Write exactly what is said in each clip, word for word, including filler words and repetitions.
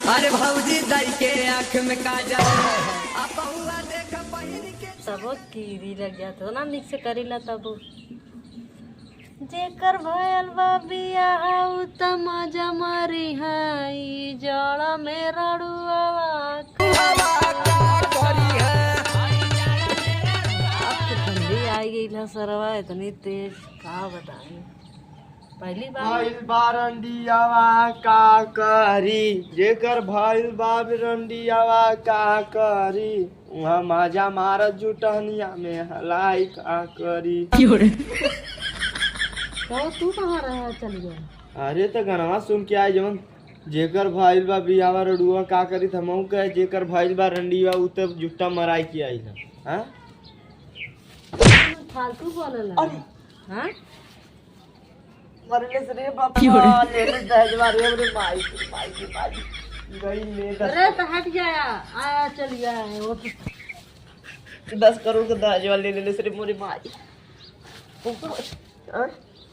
अरे भौजी दाई के आँख में काजल, आ पौआ देख पहिर के। तबो कीड़ी लग जात हो ना, निक से करीला तबो। जेकर भयल बा बियाह, उ त मजा मारी है, ई जाड़ा में रड़ुआवा का करी है। अब तो ठंडी आ गई ना सरवा, इतनी तेज, का बताई। पहली बार भइल बा रंडियावा का करी, जेकर भइल बा रंडियावा का करी, उहाँ माजा मारत जुटहनिया में हलाई का करी। तो तू कहाँ रहा चल गया? अरे तो गनवा सुन के आई जवन, जेकर भइल बा बियावा रंडियावा का करी, त हमहू कहे जेकर भइल बा रंडियावा उ त जुट्टा मराई के आई है। हाँ? फालतू बोलला। अरे। हाँ? मरले से रे बाप, क्यों रे? ले ले दहेजवा रे, रे माई, रे माई, रे माई। गई ले दस अरे तो हट गया, आया चल गया है, वो तो दस करोड़ का दहेजवा ले ले से रे मोरे माई। हाँ?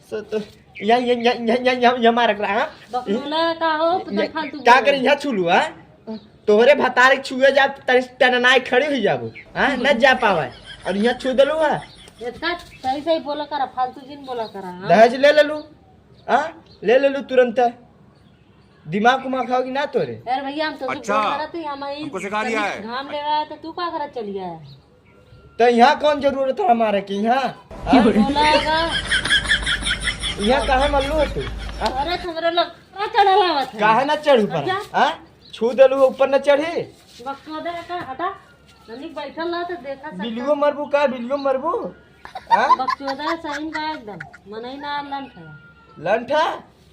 सो तो या, या, या मारक रहा, हाँ? बकलोला का हो, पता ये फालतू का बोल। करी, यहाँ छू लू, हाँ? तोहरे भतारे के छुए जा, तनी टननाए खड़ी हुई जाबो, हाँ? न जा पावे। और यहाँ छू देलू, हाँ? इतना सही सही बोला करा, फालतू जिन बोला करा, हाँ? दहेज ले लेलू, हाँ? ले लेलू तुरंत। दिमाग उमाग खाओगी ना तोरे? यार भैया, हम तो अच्छा, बोल रहे थे, हम ई हमको सिखा दिया तनी है। घाम ले रहा है, तो तू का करत चली आया? तो यहाँ कौन जरूरत है हमारे की यहाँ? हाँ? बोला होगा। यहाँ कहाँ मल्लू है तू? हाँ? अरे, तो हमरे लग, का चढ़ल आवत है? काहे ना चढ़ू पर? अच्छा। हाँ? छू देलू ऊपर न चढ़ी? बकचोदा है का? हटा। तनिक बैठल रह तो देखा सकता। बिल्लियो मरबू का? बिल्लियो मरबू? हाँ? बकचोदा है सही में का एकदम। मनई ना लंठ है। लंठ है?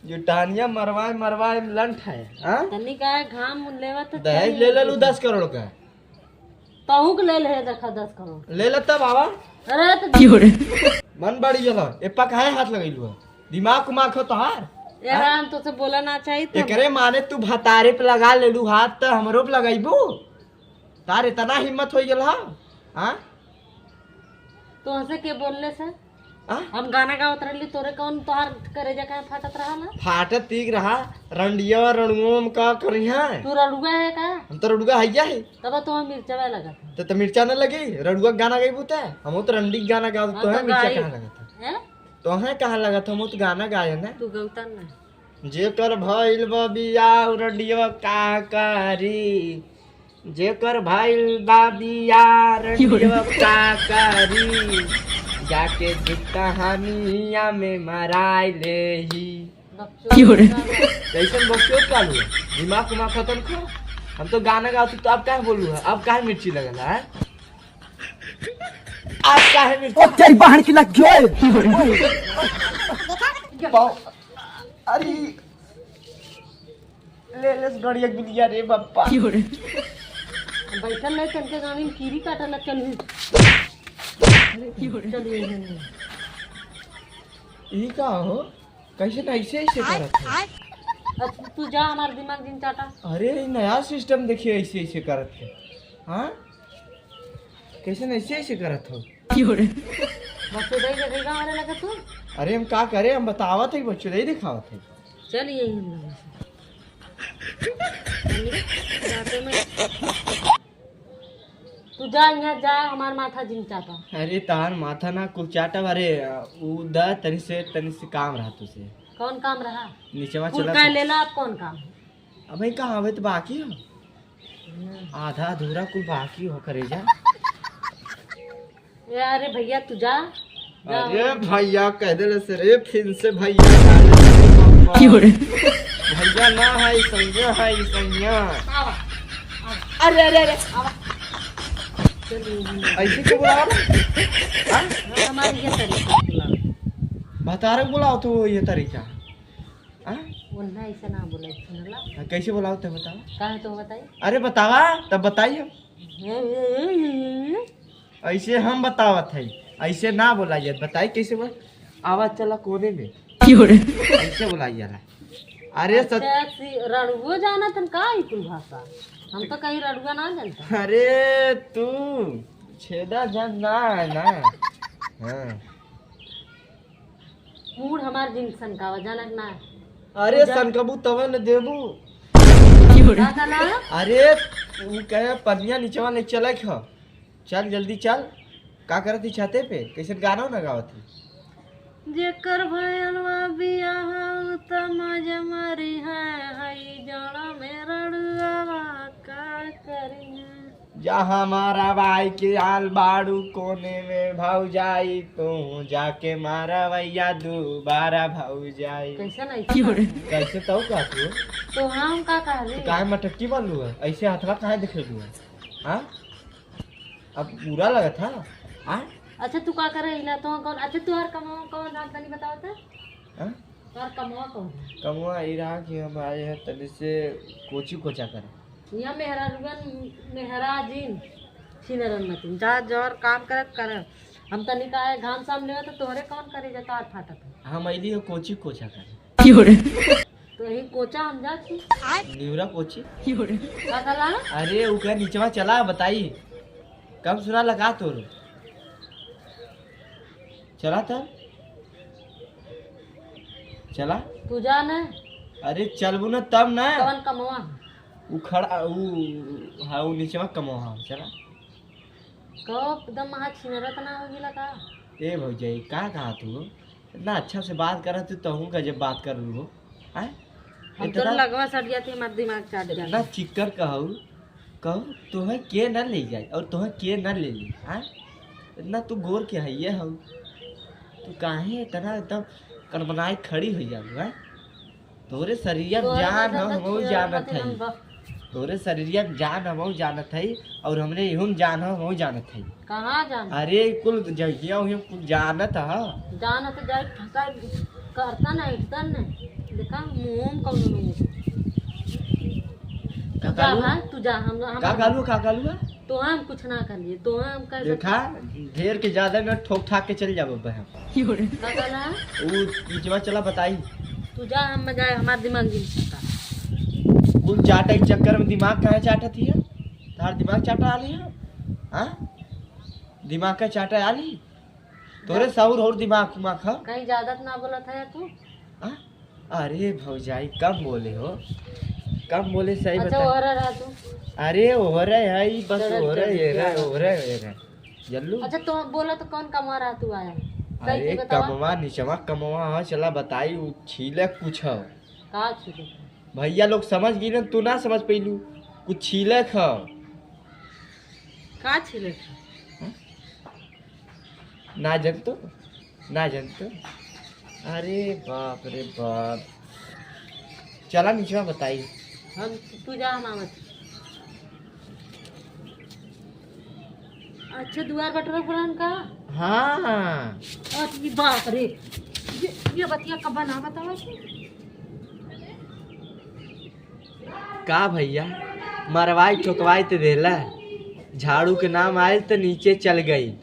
जो टानिया मरवाए, मरवाए लंठ है। हाँ? तनिक आए घाम लेवा तो दहेज चली ले लेलू गई। दस करोड़ का। तहू के ले ले देखा दस करोड़। ले ले तब आवा। अरे तो क्यों रे? मन बढ़ी गल। ए पा काहे हाथ लगैलू है? दिमाग उमाग हो तोहार? यार, हाँ? हम तोसे बोला ना चाहिए था। एकरे माने तू भतारे पे लगा लेलू हाथ, त हमरो पे लगैबू? तार इतना हिम्मत हो गल हा? हाँ? तोहसे के बोलले से? हाँ? हम गाना गावत रहली, तोरे कौन तोहार करेजा काहे फाटत रहा ना? फाटत तीक रहा, रंडिया रंडुआ में का करी है? तू रंडुआ है का? हम तो रंडुआ हइया है। तब तो हम मिर्चवा लगत है। तो, तो मिर्चा न लगी, रंडुआ गाना गईबू ते? हम तो रंडी गाना गावत, हाँ, तोहे तो मिर्चा गाई। कहाँ लगत है? हैं? तोहे कहाँ लगत है? हम तो गाना गाए ना। तू गौता ना। जेकर भइल बा बियाह रंडिया का करी, जेकर भइल बा बियाह रंडिया का करी, जाके जुट्टा हनिया में मराई लेही। बकचोद। कैसन बकचोद काल हुआ? दिमाग उमाग खत्म खा। हम तो गाना गावत तो आप काहे बोलू है? आप काहे मिर्ची लगल है? आप काहे मिर्ची ओ तेरी बहन की लग गई। बाप, अरे, ले लेस गड़िया बिलिया रे बप्पा। बैठल नहीं, तनके गाड़ी में कीरी काटा ना, चल। चल, ये, ये, ये। ई का हो? कैसे ना ऐसे ऐसे करत है? अच्छा, तू जा, हमार दिमाग जिन चाटा। अरे, ई नया सिस्टम देखिए, ऐसे ऐसे करत है। हाँ? कैसे ना ऐसे ऐसे करत हो? बकचोदई देखई का मारे लगा तू? अरे हम का करे, हम बतावत है, बकचोदई दिखावत है। चल यही हम लोग से। जाते में तू जा, यहाँ जा, हमार माथा जिन चाटा। अरे तार माथा ना कुल चाटा, अरे उ दा तनी से, तनी से काम रहा तुसे। कौन काम रहा? नीचवा कुल चला का तू। लेला, अब कौन काम? अबे कहाँ, अबे तो बाकी हो। हम्म। आधा अधूरा कुल बाकी हो करेजा। ए, अरे भैया, तू जा, जा। अरे भैया कह देले से रे, फिर से भैया कह देले से, बाबा। क्यों रे? भैया ना है, सैया है, सैया। आवा, आवा। अरे, अरे, अरे। आवा। चल, ये भी नहीं। ऐसे क्यों बुला रहे? हाँ? हमारे ये तरीका बुला। भतारे बुलाओ तो ये तरीका। हाँ? वो ना ऐसे ना बोले, सुनला? हाँ, कैसे बुलाओ तो बताओ। काहे तो बताई? अरे बतावा, तब बताई हम। ऐसे हम बतावत है, ऐसे ना बोला जात। बताई कैसे बोल? आवाज चला कोने में। क्यों रे? ऐसे बोला जाला। अरे सच। अच्छा, सी-, रड़ुओ जानत हन का ई कुल भाषा? हम तो कहीं रड़ुआ ना जानता। अरे तू छेदा जान ना है ना। हाँ। मूड हमार जिन सनकावा, जानत ना। अरे जा। सनकबू तब न देबू। का कहला? अरे, उ कहे पनिया निचवा ले चले ख। चल, जल्दी चल। का करत ही छते पे? कैसन गाना ना गावत ही? जेकर भयलवा बियाह, उ त मजा मारी है, हई जाड़ा में रड़ुआवा का करी है। जा हमारा भाई के आल बाड़ू कोने में भौजाई, तू जाके मारा भैया दोबारा भौजाई। कैसे नहीं? कैसे तौ का तू? तो हम का कह रही? तो काहे मटक्की बनलू है? ऐसे हथवा काहे दिखेलू है? हाँ? अब बुरा लगत है? हाँ? अच्छा, तू का करे इला? तो कौन, अच्छा, तू हर कमावा कौन धान तनी बताओ तो? हाँ? तोर कमवा कौन है? कमवा ई रहा कि हम आए हैं तनी से कोची कोचा करे। यहाँ मेहरारुअन, मेहराजिन, छिनरन मतिन। जा जौर काम करत कर। हम तनी का है घाम साम लेवे तो तोहरे कौन करे जा तोहार फाटत है। हम अइली हो कोची कोचा करे। तो यही कोचा हम जा छी। निउरा कोची? का कहला? अरे ओकर निचवा चला बताई। कम सुना लगा तोर। चला तब। चला। तू जा न। अरे चलबू न तब न। कवन कमवा? उ खड़ा, उ, हाँ, उ निचवा कमवा, हाँ, चला। कहो, एकदम महा छिनरत ना हो गिला का? ए भौजाई, का कहा तू? इतना अच्छा से बात करत तू, तहूँ का जब बात कर लू हो। हैं? हम तो इतना लगवा सट जाती, हमार दिमाग चाट जाता। इतना चिक्कर कहू, कहू, तोहे के न ले जाए और तोहे के न ले ले, हाँ? इतना तू गोर के हइये हऊ, तू काहे इतना एकदम कनबनाई खड़ी हो जाऊ, हाँ? तोरे शरीरिया में तोरे जान हो, जैसा हमहू लक्षण जानत मत हई। हम ब- तोरे शरीरिया में जान हमहू जानत हई, और हमरे इहू में जान हो, हमहू जानत हई। कहाँ जान? अरे, कुल जहिया उहिया कुल जानत ह। जानत जाए, फंसा करता ना, इतना ना। देखा, मुंह में कौनो नहीं। तू का जा कालू? भाई, तू जा, हम, हम का कालू, का कालू है? तो हम कुछ ना कर लिए, तो हम कर देखा, ढेर के ज्यादा में ठोक ठाक के चल जाबो बे हम। का कहला? उ निचवा चला बताई। तू जा, हम जाए, हमार दिमाग जिन सकता। कुल चाटे के चक्कर में दिमाग काहे चाटत हिया? तार दिमाग चाटा आली है? हाँ? दिमाग का चाटा आली? तोरे जा। साउर और दिमाग उमाग है? कहीं ज्यादा तो ना बोलत है तू? हाँ? अरे भौजाई, कम बोले हो, कम बोले, सही अच्छा, बता। ओहरा रहा तू। अरे ओहरे है, ई बस चढ़त ओहरे चढ़त ये रहे, जा। ओहरे ये रहे। जल्लू। अच्छा, तो बोला तो कौन कमवा रहा तू आया? सही अरे से बतावा। कमवा, निचवा कमवा ह, चला बताई, उ छीले कुछ ह। का छीले? भैया लोग समझ गई ना, तू ना समझ पैलू। कुछ छीले ह। का छीले? ना जनतो, ना जनतो। अरे बाप रे बाप। चला निचवा बताई। हम, तू जा, हम आवत। अच्छा, दुआर बटोरा पुरान का? हाँ। अरे बाप रे, ये, ये बतिया कब ना बतावा? का भैया, मरवाई ठोकवाई त देला, झाड़ू के नाम आयल त नीचे चल गई,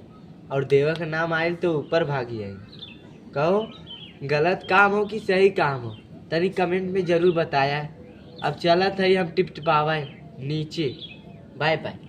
और देवा के नाम आयल त ऊपर भागी आई। कहो, गलत काम हो कि सही काम हो, तनी comment में जरूर बताया। अब चलत हई हम टिपटिपावे नीचे। Bye bye।